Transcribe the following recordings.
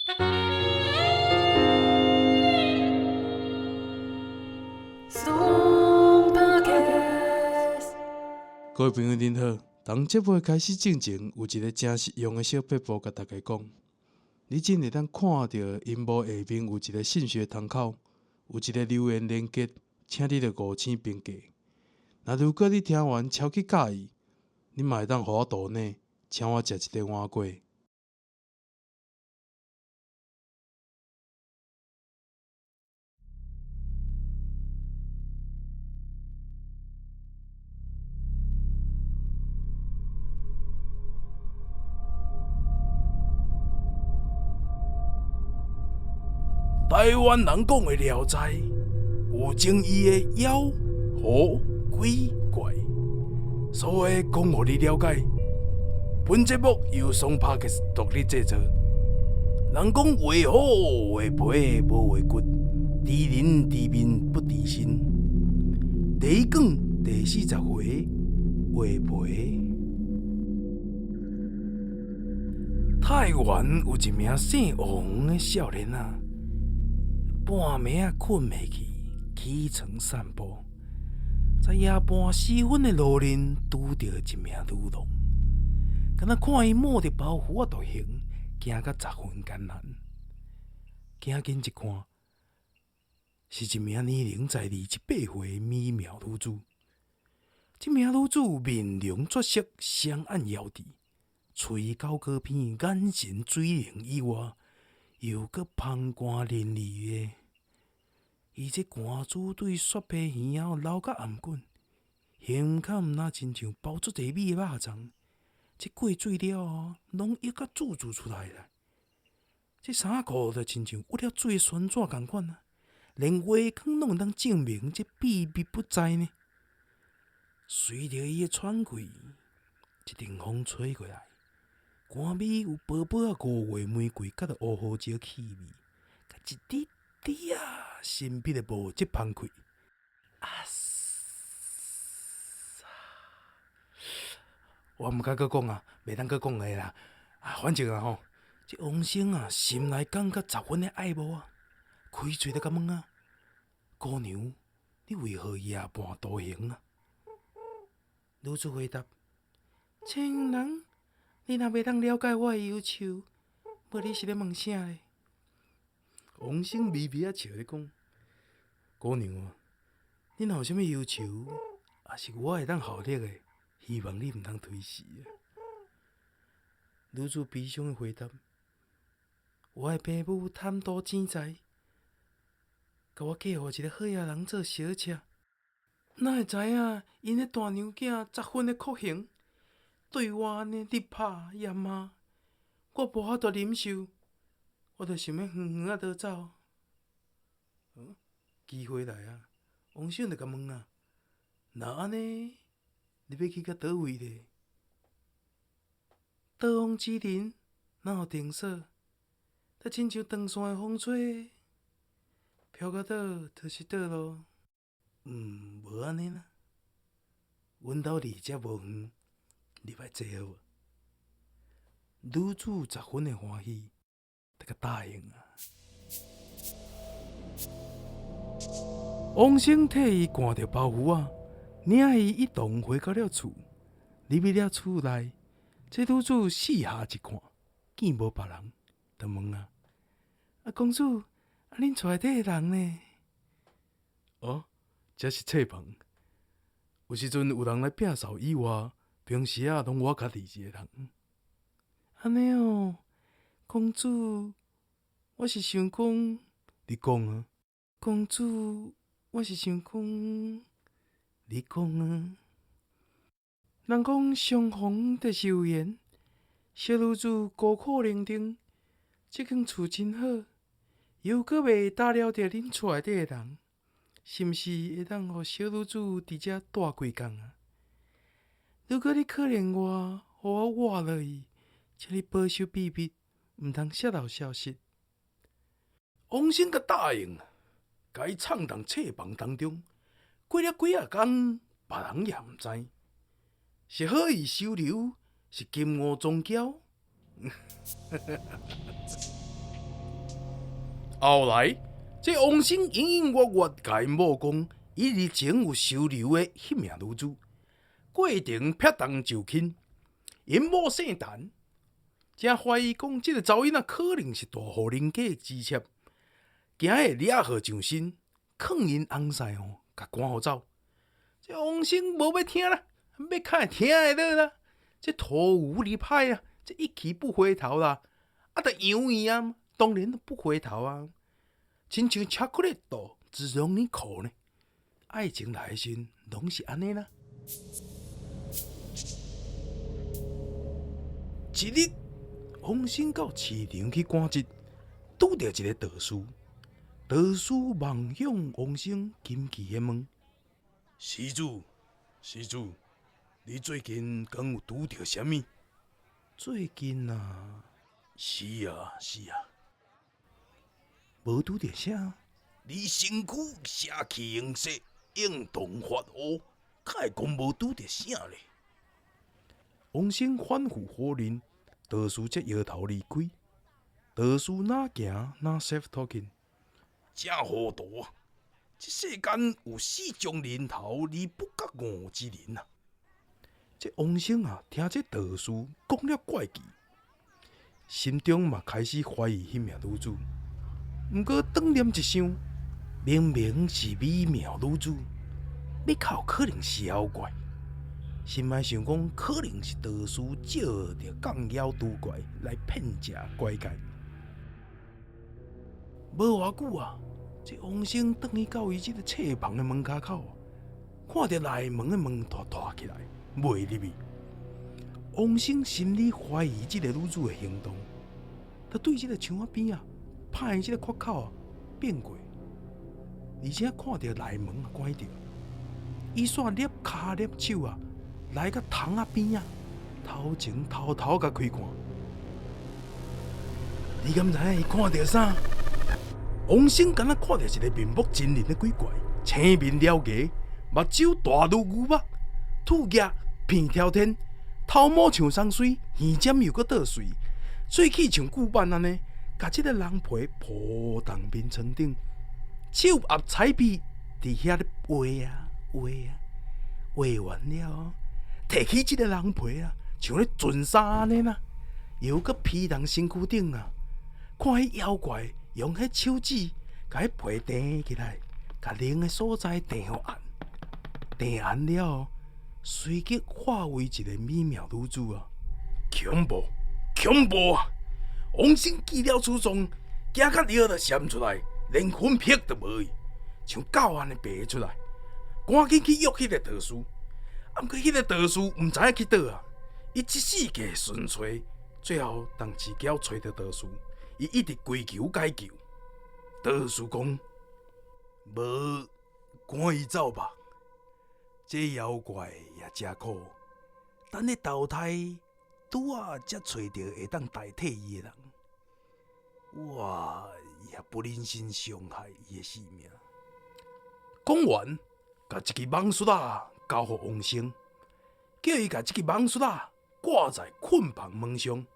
各位朋友，恁好！佇節目開始進前，有一个誠實用的小撇步，共大家講。你只會當看著螢幕下面有一个信息窗口，有一个留言連結，請你著五星評價。若如果你聽完超級佮意，你嘛會當予我抖內，請我食一个碗粿。台灣人講的聊齋有爭議的妖、狐、鬼、怪，所以講予你了解。本節目由雙拍客獨立製作。人講畫虎畫皮無畫骨，知人知面不知心。第一卷第40回畫皮。太原有一名姓王的少年仔，半暝仔睏袂去，起床散步，在夜半時分的路面拄著一名女郎，敢若看伊摸著包袱仔獨行，行甲十分艱難。行近一看，是一名年齡在28歲的美妙女子。這名女子面容絕色，雙眼妖緻，喙厚高鼻，眼神水靈以外，又閣芳光淋漓的。伊這汗珠對雪白耳仔流甲頷頸，胸口若親像包足濟米的肉粽。這過水了後，攏溢甲注注出來啦。這衫褲就親像鬱了水的宣紙仝款啊，連月光攏會當證明這秘密不在呢。隨著伊的喘氣，一陣風吹過來，寒味有薄薄仔五月玫瑰佮著烏胡椒氣味，佮一滴滴仔神秘的物質芳氣。啊！我毋敢閣講啊，袂當閣講的啦。啊，反正啊吼，這王生啊，心內感覺十分的愛慕啊，開喙就共問啊，姑娘，你為何夜半獨行啊？女子回答：情人，你若袂當了解我的憂愁，無你是咧問啥咧？王生微微仔笑咧講：姑娘啊，你若有啥物憂愁，也是我會當效力的。希望你毋通推辭啊！女子悲傷的回答：我的爸母貪圖錢財，共我嫁予一个好野人做小妾。哪會知影𪜶的大娘囝十分的酷刑，對我按呢日拍夜罵，我無法度忍受，我就想欲遠遠仔逃走。嗯，機會來啊！王生就共問啊：若按呢？你欲去到佗位咧？逃亡之人哪有定所？就親像斷線的風吹，飄到佗就是佗囉。嗯，無按呢啦。阮兜離遮無遠，入來坐好無？女子十分的歡喜，就共答應啊。王生替伊掼著包袱仔。領伊一同回到了厝，入去了厝內，這女子四下一看，見無別人，就問啊：啊，公子，啊，恁厝內底的人呢？哦，這是冊房。有時陣有人來摒掃以外，平時仔攏我家己一个人。按呢哦，公子，我是想講，你講啊。公子，我是想講。你講啊！人講相逢就是有緣，小女子孤苦伶仃，這間厝真好，又閣袂打擾著恁厝內底的人，是毋是會當予小女子佇遮蹛幾工啊？如果你可憐我，予我活落去，請你保守秘密，毋通洩露消息。王生共答應，共伊藏佇冊房當中。過了幾仔工，別人也毋知，是好意收留，是金吾宗教。後來，這王生隱隱約約共𪜶某講，伊日前有收留的彼名女子，過程撇重就輕，𪜶某姓陳，誠懷疑講這个查某囡仔可能是大戶人家的妻妾，驚會惹禍上身，勸𪜶翁婿吼，共趕予走。這王生無欲聽啦，欲較會聽會落啦，這脫無離歹啊，這一去不回頭啦，啊，著養伊啊，當然不回頭啊。親像巧克力豆只溶你口呢，愛情來的時攏是按呢啦。一日，王生到市場去趕集，拄著一个道士。道士望向王生，驚奇的問：施主，施主，你最近敢有拄著啥物？最近啊，是啊，是啊。無拄著啥？你身軀邪氣橫生，應當發烏，敢會講無拄著啥咧？王生反覆否認，道士才搖頭離開。道士哪行哪 self talking，真糊塗啊！這世間有四種人頭而不覺悟之人啊！這王生啊，聽這道士講了怪奇，心中嘛開始懷疑彼名女子。毋過轉念一想，明明是美妙女子，欲較有可能是妖怪。心內想講，可能是道士借著降妖除怪來騙食拐界。無偌久啊，這王生轉去到伊這个冊房的門跤口，看著內門的門拖拖起來，袂入去。王生心裡懷疑這个女子的行動，就對這个牆仔邊啊。拍這个缺口啊，變過，而且看著內門啊關著，伊煞捏跤捏手啊，來到窗仔邊仔，頭前偷偷共開看。你敢知影伊看著啥？王生敢若看著一个面目猙獰的鬼怪，青面獠牙，目睭大如牛肉，吐額鼻朝天，頭毛像松穗，耳尖又閣倒垂，喙齒像粿板按呢。共這个人皮鋪佇眠床頂，手握彩筆佇遐咧畫啊畫啊，畫完了，提起這个人皮啊，像咧巡衫按呢啦，又閣披佇身軀頂啊，看彼妖怪用彼手指共彼皮纏起來，共靈的所在纏予絚，纏絚了，隨即化為一个美妙女子啊！恐怖，恐怖啊！王生見了此狀，驚甲尿都閃出來，連魂魄都無去，像狗按呢爬出來，趕緊去約彼个道士。啊，毋過彼个道士毋知影去佗啊，伊一世界巡揣，最後當飼轎揣著道士，伊一直跪求解救。道士講：無，趕伊走吧。這妖怪也誠苦，等咧投胎。拄仔才揣著會當代替伊的人，我也不忍心傷害伊的性命。講完，共一支蠓術仔交予王生，叫伊共這支蠓術仔掛在睏房門上。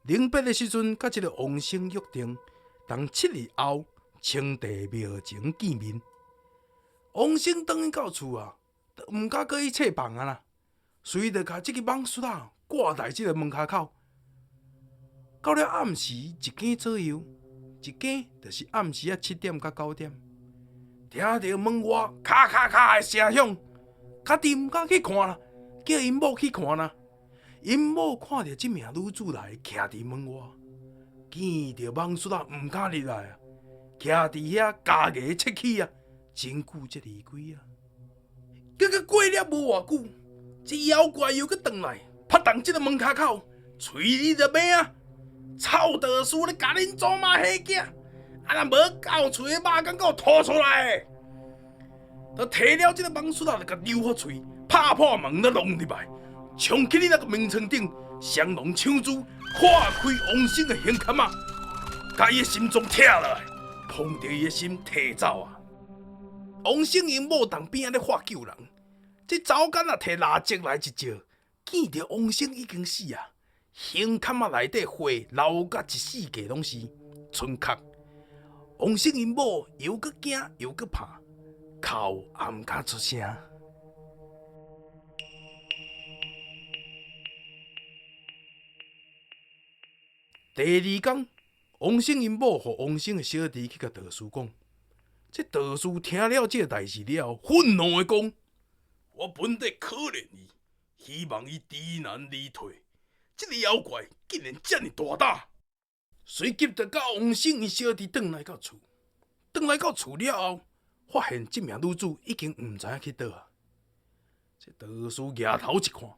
臨別的時陣，佮這个王生約定，當7日後，青帝廟前見面。王生轉去到厝啊，就毋敢閣去冊房啊啦，隨就共這支蠓術仔掛佇這个門跤口，到了暗時一更左右，一更就是暗時仔7點到9點，聽著門外咔咔咔的聲響，家己毋敢去看啦，叫𪜶某去看啦。𪜶某看著這名女子來徛佇門外，見著蠓術仔毋敢入來啊，徛佇遐咬牙切齒啊，真久才離開啊。結果過了無偌久，這妖怪又閣轉來。拍動這个門跤口，喙裡就罵啊！臭道士，你共恁祖媽生囝，啊若無到厝的肉羹閣吐出來，就提了這个蠓術仔，就共溜予喙，拍破門就弄入來，衝去你那个眠床頂，雙龍搶珠，跨開王生的胸坎仔，共伊的心臟拆落來，捧著伊的心提走啊！王生𪜶某佇邊仔咧喝救人，這查某囡仔提蠟燭來一照。見著王生已經死啊，胸坎仔內底血流甲一世界攏是，賰殼。王生𪜶某又閣驚又閣怕，哭也毋敢出聲。第二工，王生𪜶某予王生的小弟去共道士講。這道士聽了這个代誌了後，憤怒的講：我本底可憐伊，希望伊知難而退。這个妖怪竟然遮爾大膽！隨即就佮王生𪜶小弟轉來到厝，轉來到厝了後，發現這名女子已經毋知影去佗啊！這道士舉頭一看，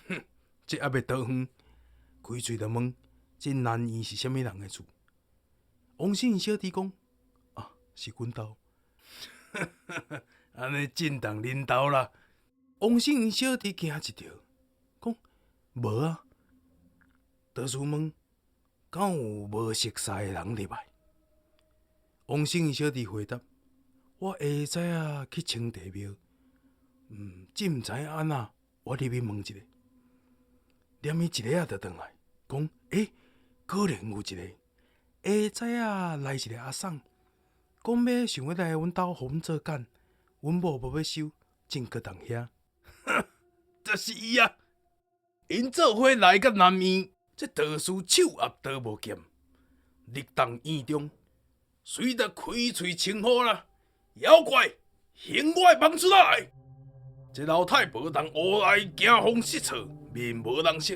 哼，這猶袂倒遠，開喙就問：這南院是啥物人的厝？王生𪜶小弟講：啊，是阮兜。按呢震動恁兜啦！王生𪜶小弟驚一跳，講：無啊。道士問：敢有無熟似的人入來？王生𪜶小弟回答：我下早仔去清地廟，真毋知影按怎，我入去問一下。連伊一个仔就轉來，講：欸，果然有一个。下早仔來一个阿桑，講欲想欲來阮兜予阮做糠，阮某無欲收，正閣佇遐。就是伊啊！𪜶做伙來到南院，這道士手握桃木劍，立佇院中，隨著開喙稱呼啦：妖怪，還我的蠓蝸仔來！這老太婆人烏來驚慌失措，面無人色，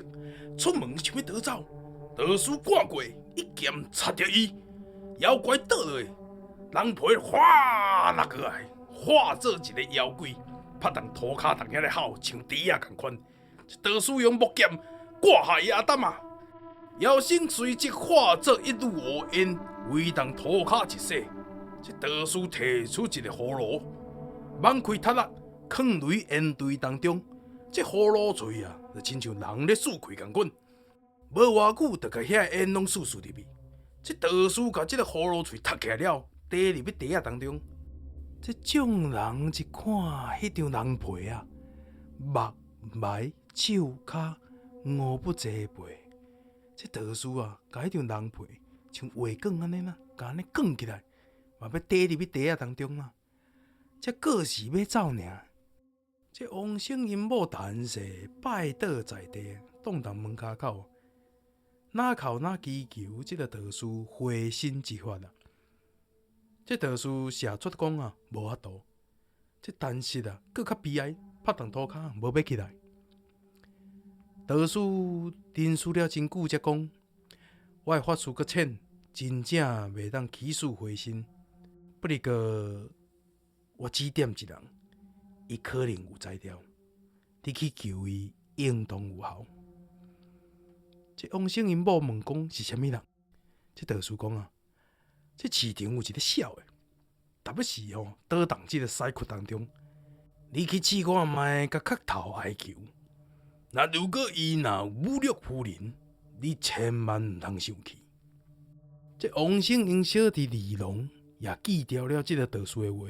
出門想欲逃走，道士趕過，一劍插著伊，妖怪倒落去，人皮嘩落過來，化做一個妖鬼，拍佇塗跤佇遐咧吼，像豬仔仝款。道士用木劍割下伊阿擔仔，妖身隨即化做一縷烏煙，圍佇塗跤一洗。這道士提出一個葫蘆，蠓開踢仔，囥佇煙堆當中。這葫蘆喙啊，就親像人咧欶氣仝款，無偌久就共遐煙攏欶欶入去。這道士共這个葫蘆喙踢起來了，綴入去袋仔當中。這眾人一看，彼張人皮啊，目、眉、手、跤五不齊備。這道士啊，共彼張人皮像畫卷按呢啦，共按呢卷起來，嘛欲綴入去袋仔當中啦。這過時欲走爾。這王生𪜶某陳氏拜倒在地，擋佇門跤口，哪哭哪祈求這个道士回心之法啊！這道士謝絕講啊，無法度。這陳氏啊，閣較悲哀，拍佇塗跤，無欲起來。道士沉思了真久，才講：我的法術閣淺，真正袂當起死回生。不如過我指點一人，伊可能有才調，你去求伊，應當有效。這王生𪜶某問講是啥物人？這道士講啊，這市場有一个痟的，逐擺時吼倒佇這个屎窟當中，你去試看覓，共磕頭哀求。若如果伊若侮辱夫人，你千萬毋通生氣。這王生𪜶小弟李龍也記牢了這个道士的話，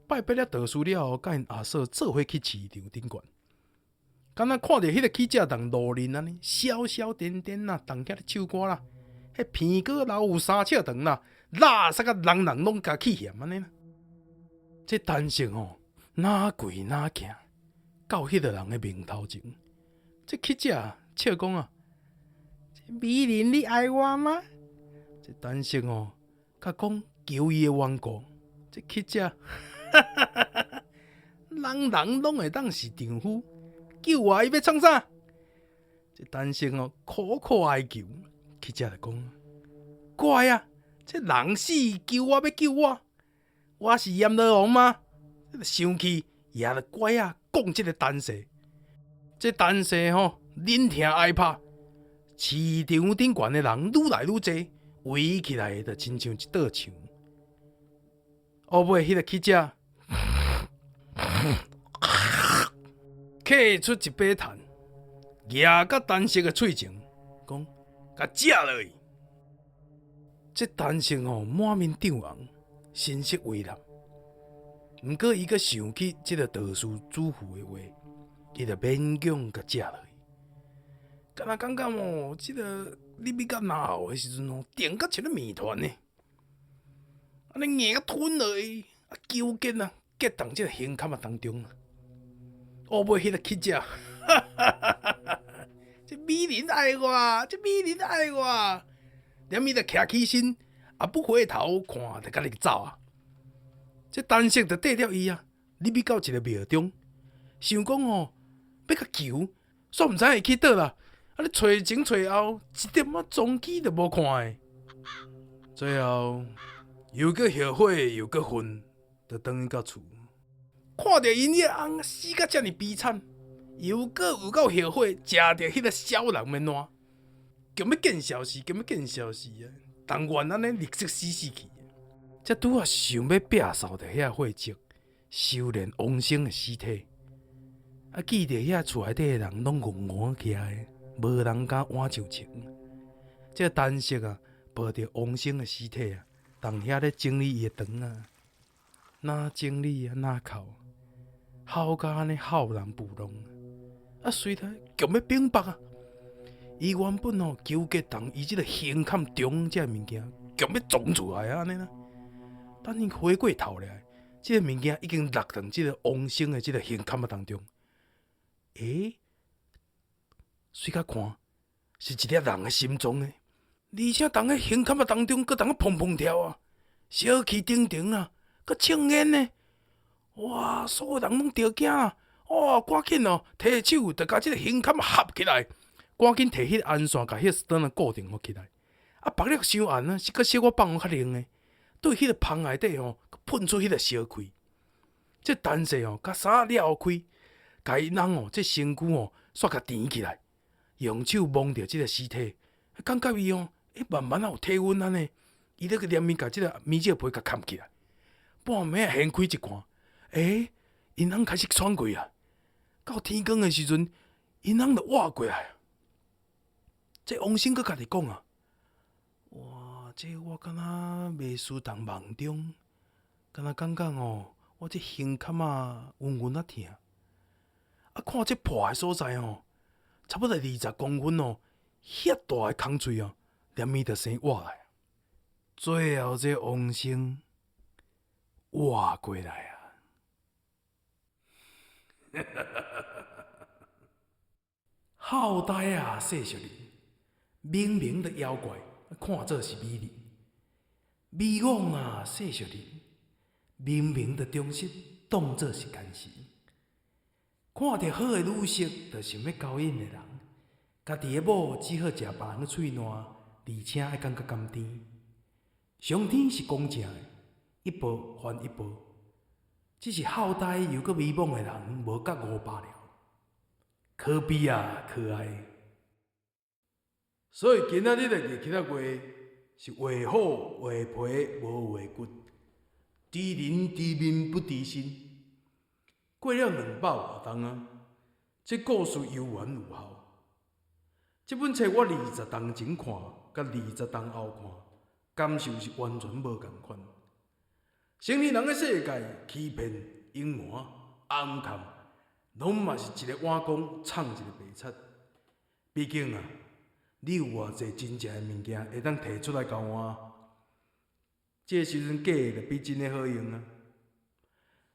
拜別了道士了後，佮𪜶阿嫂做伙去市場頂懸。敢若看著彼个乞食童路人按呢，消消顛顛啦，佇遐咧唱歌啦，彼鼻哥流有三尺長啦，垃圾甲人人攏共氣嫌按呢啦。這陳氏吼，若跪若徛到彼个人的面頭前，這乞食笑講啊：美人，你愛我嗎？這陳氏吼，共講求伊的緣故，這乞食，哈哈哈哈，人人攏會當是丈夫。救我！伊欲創啥？這陳氏哦，苦苦哀求，乞食就講：怪啊！這人死求我欲救我，我是閻羅王嗎？生氣，舉著拐仔摃這个陳氏。這陳氏吼，忍疼哀拍，市場頂懸的人愈來愈濟，圍起來就親像一道牆。後尾彼个乞食。吐出一把痰，举到陈氏的喙前，讲：共食落去。这陈氏吼满面涨红，神色畏难。毋过伊阁想起这个道士嘱咐的话，伊就勉强共食落去。敢若感觉哦，这个入去到咽喉的时阵哦，甜甲像咧面团呢。按呢硬共吞落去，啊糾結啊，結佇這个胸坎仔當中。後尾彼个乞食，哈哈哈哈！這美人愛我，這美人愛我，連伊就徛起身，也不回頭看，就共你走啊！這陳叔就綴著伊啊，入去到一个廟中，想講吼，欲共求，煞毋知會去佗啦。啊！你揣前揣後，一點仔蹤跡都無看的。最後又閣後悔又閣恨，就轉去到厝，看著𪜶彼个翁死甲遮爾悲慘，又閣有夠後悔，食著彼个小人欲爛，強欲見消死，強欲見消死啊！但願按呢立即死死去。才拄仔想欲摒掃著遐血跡，修煉王生的屍體，啊，記著遐厝內底的人攏戇戇徛的，無人敢倚上前。這個陳叔啊，抱著王生的屍體啊，佇遐咧整理伊的腸啊，哪整理啊，哪哭，哭甲按呢哭人不攏。啊，隨來強欲反駁啊！伊原本吼糾結佇伊這个胸坎中這个物件，強欲撞出來啊，按呢啦。等伊回過頭來，這个物件已經落佇這个王生的這个胸坎仔當中。欸，隨較看是一粒人的心臟呢，而且佇彼胸坎仔當中，閣當砰砰跳啊，燒氣騰騰啊，閣衝煙呢！哇，所有人攏著驚啊！哇，趕緊哦，提手就共這个胸坎合起來，趕緊提彼个紅線，共彼個腸仔固定予起來。啊，縛了傷絚啊，是閣小可放予較冷的，對彼个芳內底吼，噴出彼个燒氣。這陳叔吼，共衫仔撩開，共𪜶翁吼，這身軀吼，煞共纏起來，用手摸著這个屍體，感覺伊吼，欸，慢慢仔有體溫按呢，伊咧閣連鞭共這个棉蓆被共蓋起來。半暝仔掀開一看，欸，𪜶翁開始喘氣啊！到天光的時陣，𪜶翁就活過來。這王生閣家己講啊，哇！這我敢若袂輸佇夢中，敢若感覺吼，我這胸坎仔隱隱仔疼。啊，看這破的所在吼，差不多20公分哦，遐大的空喙哦，連鞭就生活來。最後這王生活過來啊！好呆啊，世俗人，明明著妖怪，看做是美人；迷惘啊，世俗人，明明著忠實，當做是奸臣。看著好的女色，就想欲勾引的人，家己的某只好食別人的喙瀾，而且愛感覺甘甜。上天是公正的，一報還一報。只是好呆又閣迷惘的人，無覺悟罷了。可悲啊，可哀！所以今仔日的月起仔月是畫虎畫皮無畫骨，知人知面不知心。過了200外冬啊，這故事猶原有效。這本冊我20冬前看，佮20冬後看，感受是完全無仝款。成年人的世界，欺騙、隱瞞、暗藏，攏嘛是一个碗公藏一个白賊。畢竟啊，你有偌濟真正的物件會當提出來交換？這個時陣假的就比真的好用啊！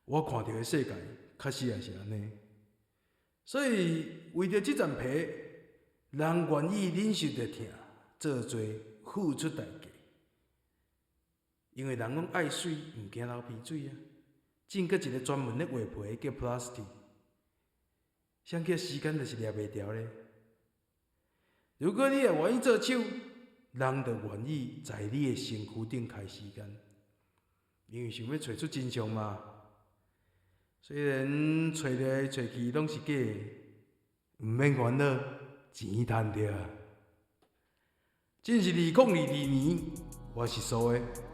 我看著的世界確實也是按呢。所以為著這層皮，人願意忍受著疼，做罪，付出代價。因為人攏愛媠，毋驚流鼻水啊！進閣一个專門咧畫皮的叫 plastic，啥叫時間就是掠袂牢咧。如果你會願意做手，人就願意在你的身軀頂開時間，因為想欲揣出真相嘛。雖然揣來揣去攏是假的，毋免煩惱，錢趁著。真是2022年，我是蘇的。